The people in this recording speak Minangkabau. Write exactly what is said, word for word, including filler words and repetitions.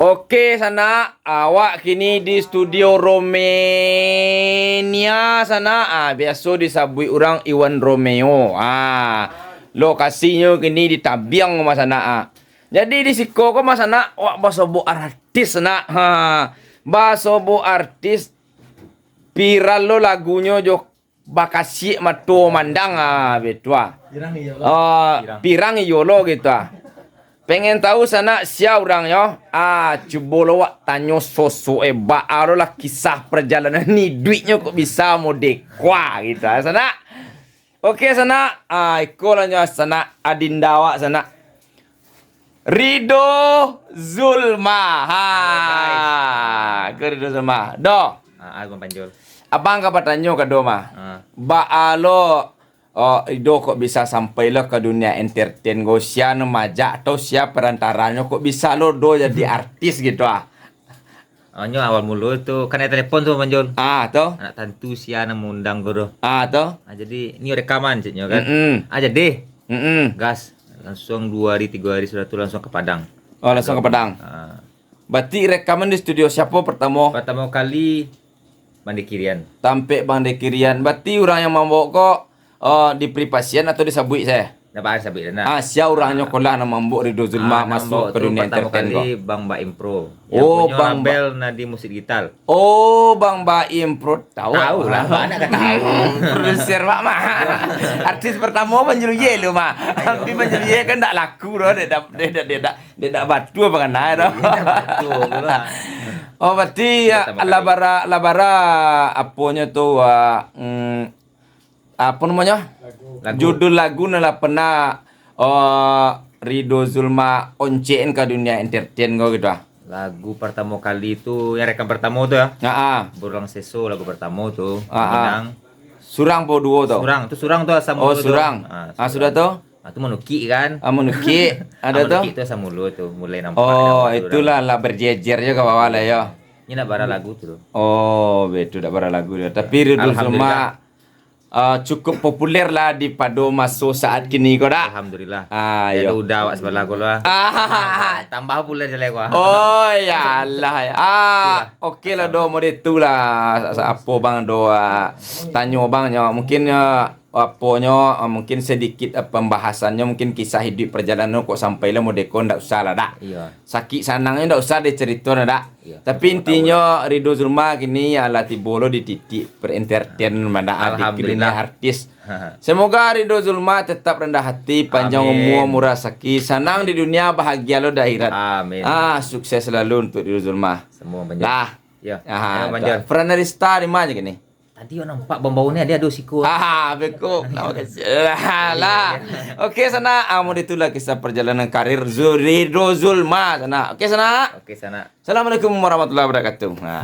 Oke, sanak, awak kini di studio Romania, sanak. Ah, biaso disabuik urang Iwan Romeo. Ah, lokasinyo kini di Tabiang, mah, sanak. Ah. Jadi di siko ko, mah, sanak, awak basobok artis, sanak. Ha, basobok artis, viral lo lagunyo jo bakasiak mato mandang, ah, betu, ah. Pirang iyo lo. Ah, Pirang. Pirang iyo lo gitu, ah. Pengen tahu sanak sia urangnyo? Ah, cubo lo wak tanyo sosok e, baa lo lah kisah perjalanan iduiknyo kok bisa modeko, ah, gitu, ah, sanak. Oke, sanak. Ah, iko lah nyo sanak, adinda awak sanak. Rido Zulma. Ha. Halo, guys. Ko Rido Zulma. Do. Ah, ah, Bang Panjul. Abang ka batanyo ka Do mah. Ah. Baa lo, oh, Rido kok bisa sampai lo ka dunia entertain ko? Sia nan maajak atau sia perantaranyo kok bisa lo Do jadi artis gitu, ah? Anyo awal mulo tu, kan ado telepon tu, Bang Panjul. Ah, to? Anak tantu sia nan maundang ko tu. Ah, to? Ah, jadi, ni rekaman, ceknyo kan. Mm-mm. Ah, jadi. Mm-mm. Gas. Langsung duo hari, tigo hari sudah tu langsung ka Padang. Oh, langsung ka Padang. Ah. Berarti rekaman di studio siapo pertamo? Pertamo kali Bang Dekirian. Tampek Bang Dekirian. Berarti urang nan mambawok ko, oh, di Pripasian atau di Sabuik se? Ndak baa sabuik dah, nah. Ah, sia urangnyo ko lah nan mambawok Rido Zulma Ah, nan masuak mambawok ka tu dunia pertamo entertain kali ko? Bang Baim Pro. Yang Oh, punyo Bang Ba- label Nadi Musik Digital. Oh, Bang Baim Pro. Tahu Tahu lah, lah. Bang, nak ka tahu. Produser wak mah. Artis pertamo Bang Juluye lu mah. Tapi Bang Juluye kan ndak laku doh, dek dak, dek dak, dek dak, dek dak batua panganai doh. Iya, dak batua pulo lah. Oh, berarti Iya, ya, pertamo kali. Labara, labara aponyo tu, ah, mm, apo namonyo? Lagu. Judul lagu nan lah pernah, oh, Rido Zulma oncek-an ka dunia entertain ko gitu, ah. Lagu pertamo kali tu, yang rekaman pertamo tu, ya. Ha, ah. Burulang Seso lagu pertamo tu. Ha, ah. Minang. Surang po duo tu? Surang. Tu surang tu asa Oh, mulu tu. surang. Ah, Ah, sudah surang. tu? Ah, tu Manukik kan? Ah, Manukik. Ado Ah, tu? Manukik tu asa mulu tu, mulai nampak Oh, dah mulu itulah lah berjejer jo ka bawah lah, yo. Ini nak bara lagu tu. Oh, betul, dak bara lagu dia. Tapi Rido Alhamdulillah. Zulma, ah, cukup populer lah di pado maso saat kini ko dak? Alhamdulillah. Ah, Ya, iyo. ado udah awak sabalah ko lah. Ah. Tambah populer jalai ko. Oh, ya Allah, ya. Ah, Itulah. oke lah, do, mode tu lah. Sa-, sa-, apo bang, do, ah, tanyo bang nyo. Mungkin, ah, aponyo, ah, mungkin sedikit, ah, pambahasannyo, mungkin kisah hiduik perjalanan kok sampai lah mode ko, ndak usah lah, dak? Iya. Sakik sanangnyo ndak usah dicerito, nah, dak? Iya, Tapi sama-sama. intinyo, Rido Zulma kini alah tibo lo di titik per-entertain, mandak adik di dunia Alhamdulillah. artis. Semoga Rido Zulma tetap rendah hati, panjang Amin. umua, murah rasaki, sanang di dunia, bahagia lo di akhirat. Amin. Ah, sukses selalu untuk Rido Zulma. Semua banyak. Lah. Ya. Ah, Ya, banyak. Fernanda Rista di mana kini? Tadi awak nampak bau-bau ni, ado, ado siko. Ah, beko. Nama kecil. Lah, lah. Oke, sanak. Ah, mode itulah kisah perjalanan karir Zu-, Rido Zulma, sanak. Oke, sanak. Oke, sanak. Assalamualaikum warahmatullahi wabarakatuh. Nah.